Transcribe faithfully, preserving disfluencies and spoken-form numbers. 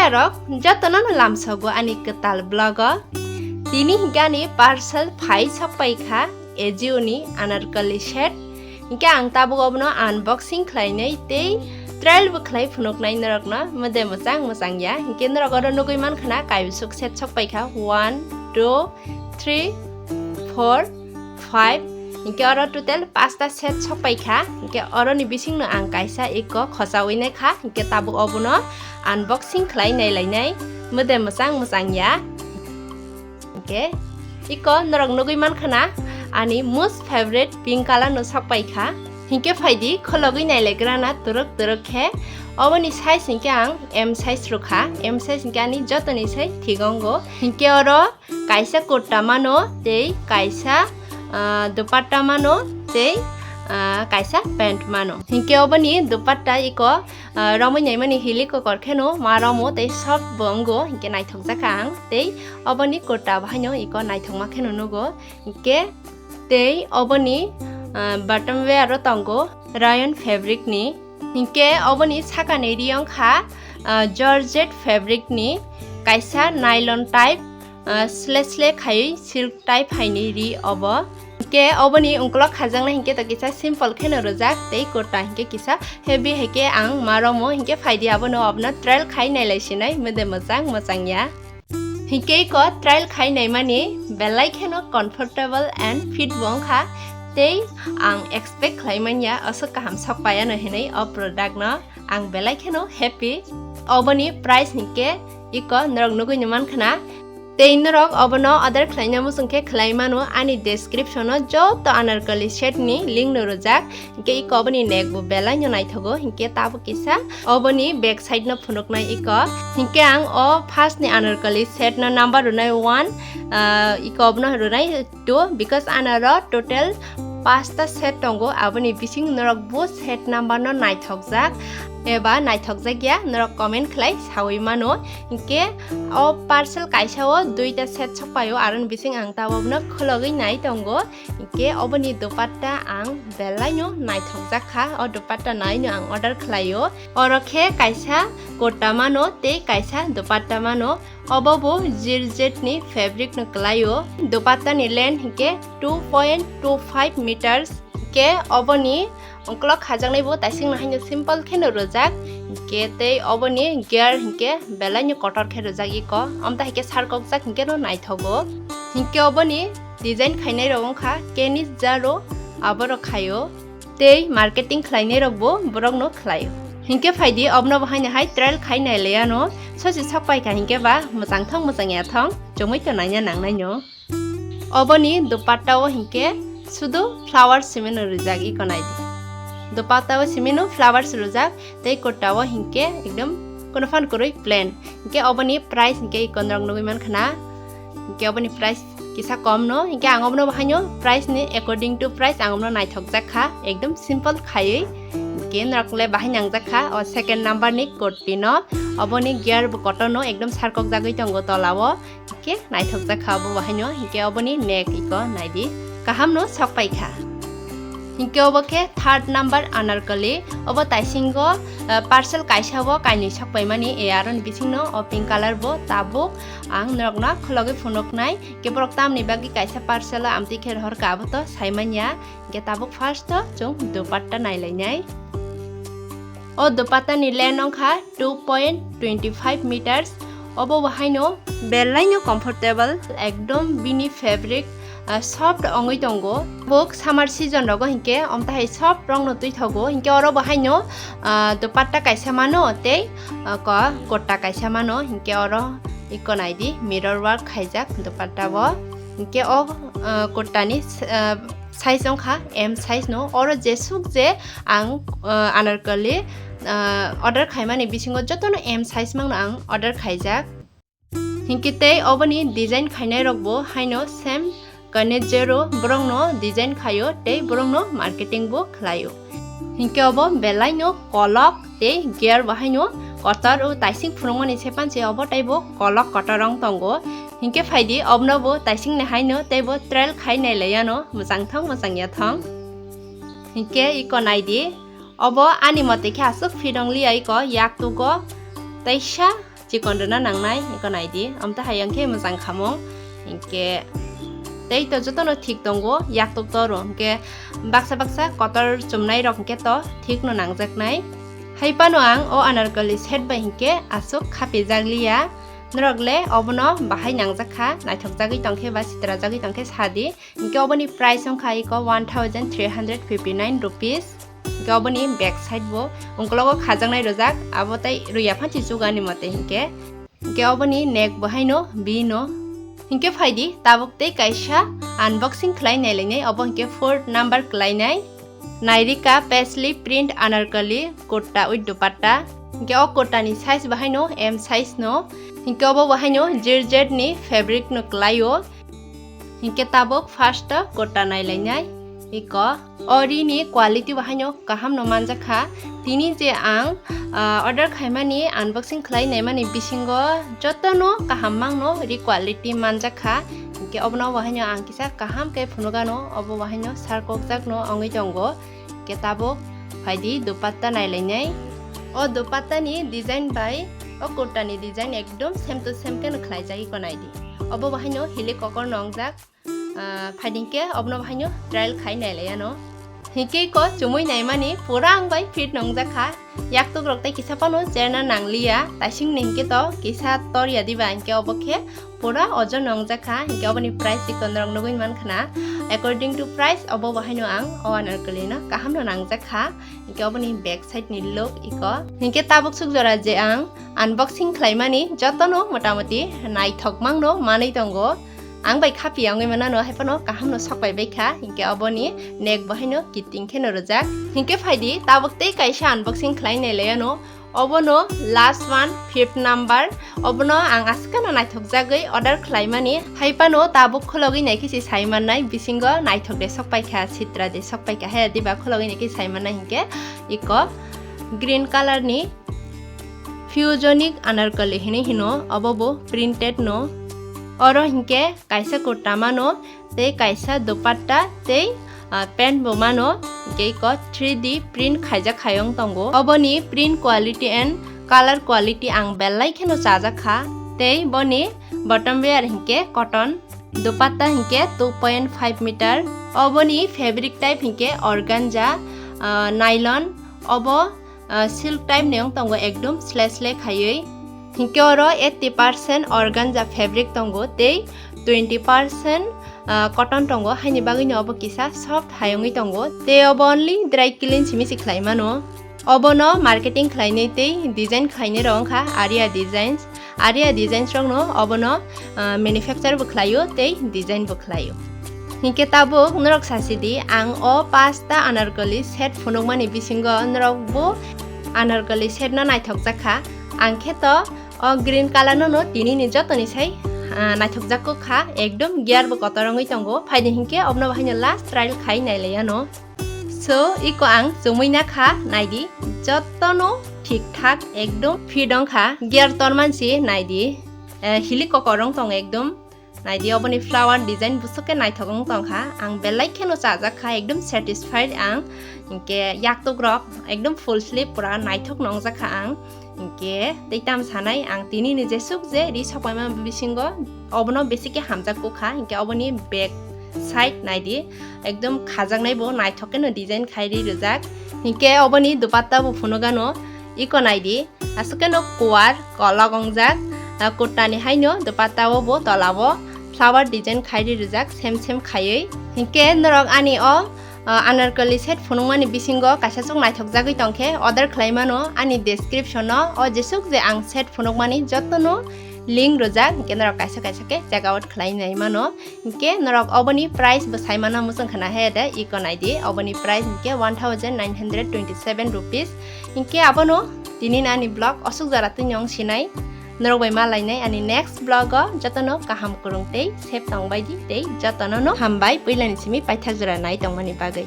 Dopattarok jotono no lamsogo ani kwtal vlog o. Tini hinkhe ani parcel phai sokpai kha Ajio ni anarkali set. Hinkhe ang tabuk obono unboxing khlainai tei trial bo khlai phunuknai norokno, mode mwchang mwchang ya. Hinkhe norok oro nugui mankha na kaibisuk set sokpai kha, one, two, three, four, five, hinkhe oro total pasta set sokpai kha. Hinkhe oroni bisingno ang kaisa eko khochaui nai kha, hinkhe tabuk obono unboxing khlai nai lainai, mode mwchang mwchang ya. Hinkhe eko norok nugui mankha na ani most favorite pink color no sokpai kha. Hinkhe phaidi khologui nai lai gra na turuk turuk khe. Oboni size hinkhe ang M size rwkha, M size hinkhe ani jotoni sai thik ongo. Hinkhe oro kaisa kurta mano tei kaisa, ah, dupatta mano tei, ah, kaisa pant mano. Hinkhe oboni dupatta eko, ah, romwi naimani hili kokor kheno ma romo tei soft bo wngo, hinkhe naithokjak kha ang. Tei oboni kurta bo haino eko naithokma kheno nugo. Hinkhe tei oboni, ah, bottom wear o tongo rayon fabric ni. Hinkhe oboni sakani ri wngkha, ah, georgette fabric ni kaisa nylon type, ah, sle sle khaiwi silk type haini ri obo. Hinkhe oboni ukolok khajaknai hinkhe to kisa simple kheno rwjak tei kurta hinkhe kisa heavy, hinkhe ang ma romo, hinkhe phaidi abono obono trial khai nailai sinai, mode mwchang mwchang ya. Hinkhe eko trial khai naimani belai kheno comfortable and fit bo wngkha, tei ang expect khlai manya aswk kaham sok pai ano hinwi o product no. Ang belai kheno happy. Oboni price hinkhe eko norok nugui no mankha na. Tei norok obono order khlaina muchung khe khlai mano, ani description o joto anarkali set ni link no rwjak. Hinkhe eko oboni neck bo belai no naithogo, hinkhe tabuk kisa oboni back side no phunuknai eko. Hinkhe ang o first ni anarkali set no number rwnai one, ah, eko obono rwnai two, because anaro total pasta set tongo, aboni bising norok bo set number no naithokjak eba naithokjak ya, norok comment khlai saui mano. Hinkhe o parcel kaisa o duita set sokpaio, aroni bising ang tabokno khologwi nai tongo. Hinkhe oboni dupatta ang belai no naithokjak kha, o dupatta naino ang order khlaio. Oro khe kaisa kurta mano tei kaisa dupatta mano. Obo bo georgette ni fabric no kwlaio. Dupatta ni length hinkhe two point two five meters. Hinkhe oboni ukolok khajaknai bo taising no haino simple kheno rwjak. Hinkhe tei oboni gear hinkhe belai no kotor khe rwjak eko. Amtwi haikhe sarkokjak hinkhe no naithogo. Hinkhe oboni design khainai rok wngkha Kenny Zaro, aborok khaio. Tei marketing khlainai rok bo borok no khlaio. Hinkhe phaidi obono bo haino hai trial khai nai laiano, sosi sok pai kha hinkhe ba mwchang thong mwchang ya thong chumui to naina nangnai no. Oboni dupatta o hinkhe sudu flower simi no rijak iko naidi. Dupatta o simi no flowers rijak tei kurta o hinkhe ekdom kono phan kwrwi plain. Hinkhe oboni price hinkhe iko norok nugui mankha na. Hinkhe oboni price kisa kom no, hinkhe ang obono bahaino price ni according to price ang obono naithokjak kha, ekdom simple khaiwi. Hinkhe norok le bahai nangjak kha o second number ni kurti no, oboni gear bo kotor no ekdom sarkok jagwi tongo tola o, hinkhe naithokjak kha obo bahaino, hinkhe oboni neck iko naidi kaham no sok pai kha. Hinkhe obo khe third number anarkali, obo taisingo, ah, parcel kaisa bo kainwi sok paimani, e aroni bisingno o pink color bo tabuk ang norokno khulogwi phunuknai. Hinkhe borok tamni bagwi kaisa parcel o amtwi khe rohor kha abo to saimanya. Hinkhe tabuk first o chwng dupatta nailainai. O dupatta ni length wngkha two point twenty five meters. Obo bo haino belai no comfortable, ekdom bini fabric, ah, soft wngwi tongo. Bo summer season rogo hinkhe omtahai soft rok no twi thogo. Hinkhe oro bo haino, ah, dupatta kaisa mano tei, ah, ko-, kurta kaisa mano. Hinkhe oro iko naidi mirror work khaijak dupatta bo. Hinkhe o, ah, kurta ni, ah, size wngkha M size no. Oro jesuk je ang, ah, anarkali, ah, order khaimani bisingo jotono M size mangno ang order khaijak. Hinkhe tei oboni design khainai rok bo haino same Kenny Zaro borokno design khaio tei borokno marketing bo khlaio. Hinkhe obo belai no kolok tei gear bo haino kotor o taising phunukmani sepanse obo tei bo kolok kotor wng tongo. Hinkhe phaidi obono bo taising ni haino tei bo trial khai nai laiano mwchang thong mwchang ya thong. Hinkhe iko naidi, obo ani mote khe aswk fit wng liya iko yaktugo teisa chikon rwna nangnai, eko naidi. Amtwi hai wngkhe mwchang khamung. Hinkhe tei to jotono thik tongo, yaktuk toro. Hinkhe baksa baksa kotor chumnai rok hinkhe to thikno nangjaknai. Hai phano ang o anarkali set bai hinkhe aswk khapijak liya. Norok le obono bahai nangjak kha, naithokjagwi tongkhe ba sitrajagwi tongkhe sadi. Hinkhe oboni price wngkha eko one thousand three hundred fifty nine rupees. Hinkhe oboni back side bo ungkologo khajaknai rwjak, abo tei rwya phansi chugani mote hinkhe. Hinkhe oboni neck bo haino bino. Hinkhe phaidi tabuk tei kaisa unboxing khlai nailainai, obo hinkhe four number khlainai. Nairika Paisley print anarkali kurta with dupatta. Hinkhe o kurta ni size bo haino M size no. Hinkhe obo bo haino georgette ni fabric no khlaio. Hinkhe tabuk first o kurta nailainai. Eko o ri ni quality bo haino kaham no manjakha. Tini je ang, ah, order khaimani, unboxing khlai naimani bisingo jotono kaham mangno ri quality manjakha. Hinkhe obono bo haino ang kisa kaham khe phunukano, obo bo haino sarkokjakno wngwi tongo. Hinkhe tabuk phaidi dupatta nailainai. O dupatta ni design bai o kurta ni design ekdom same to same kheno khlaijak, eko naidi. Obo bo haino hilikokor no wngjak. Ah, phaidi hinkhe obono bo haino trial khai nailaiano. Hinkhe eko chumui naimani pura ang bai fit nongjakha. Yaktuk rok tei kisa phano cherna nangliya. Taising ni hinkhe to kisa torya diba, hinkhe obo khe pura ojon nongjakha. Hinkhe oboni price eko norok nugui mankhana. According to price, obo bo haino ang o anarkali no kaham no nangjakha. Hinkhe oboni back side ni look eko. Hinkhe tabuk suk jora je ang unboxing khlaimani jotono motamoti naithok mangno manwi tongo. Ang bai khapia wngwi manano, hai phano kaham no sok pai bai kha. Hinkhe oboni neck bo haino kiting kheno rwjak. Hinkhe phaidi tabuk tei kaisa unboxing khlai nailaiyano. Obono last one, fifth number. Obono ang aswkano naithokjagwi order khlaimani. Hai phano tabuk khulogwi naikhe se sai mannai, bisingo naithok de sok pai kha, sitra de sok pai kha, he diba khulogwi naikhe sai mannai hinkhe eko green color ni Fusionic anarkali hinwi hino, obo bo printed no. Oro hinkhe kaisa kurta mano, tei kaisa dupatta, tei, ah, pant bo mano, hinkhe eko three D print khaijak khayong tongo. Oboni print quality and color quality ang belai kheno chajak kha, tei boni bottom wear hinkhe cotton, dupatta hinkhe two point five meter, oboni fabric type hinkhe organza, ah, nylon, obo ah, silk type ni wng tongo, ekdom sle sle khaiwi. Hinkhe oro eighty percent organza fabric tongo tei twenty percent, ah, cotton tongo, haini bagwino obo kisa soft hai wngwi tongo. Tei obo only dry clean simi se khlai mano. Obono marketing khlainai tei design khlainai rok wngkha Aria Designs. Aria Designs rokno obono, ah, manufacture bo khlaio tei design bo khlaio. Hinkhe tabuk norok sasidi, ang o pasta anarkali set phunukmani bisingo norok bo anarkali set no naithokjak kha. Ang khe to o green color no, no tini ni jotoni sai, ah, naithokjak kha, ekdom gear bo kotor wngwi tongo. Phaidi hinkhe obono bo haino last trial khai nailaiyano. So, iko ang chumui na kha, naidi, jotono thik thak, ekdom fit wng kha. Gear tormansi naidi, eh, hilikokor wng tong ekdom. Naidi, oboni flower design busuk khe naithok wng tong kha. Ang belai kheno chajak kha, ekdom satisfied ang. Hinkhe yaktuk rok ekdom full sleeve pura naithok nongjak kha ang. Hinkhe tei tam sanai ang tini ni jesuk je ri sokpaima bisingo obono besi khe hamjak kukha, hinkhe oboni back side naidi ekdom khajaknai bo naithok kheno design khai ri rijak. Hinkhe oboni dupatta bo phunukgano iko naidi aswk kheno kuar kolok ongjak, ah, kurta ni haino dupatta o bo tola o flower design khai ri rijak sem sem khaiwi. Hinkhe norok ani o Ah, anarkali set phunukmani bisingo kaisa chuk naithokjagwi tongkhe order khlai mano ani description-o. O jesuk je ang set phunukmani jotono link rwjak, hinkhe norok kaisa kaisa khe check out khlai nai mano. Hinkhe norok oboni price bo sai mano, muchung khna he de iko naidi, oboni price hinkhe one thousand nine hundred twenty seven rupees. Hinkhe abono tini ani vlog aswk jora twi nong sinai. Norok bai ma lainai ani next vlog o, jotono kaham kwrwng tei safe tong bai di tei jotono no hambai puilani simi paithak jora nai tongmani bagwi.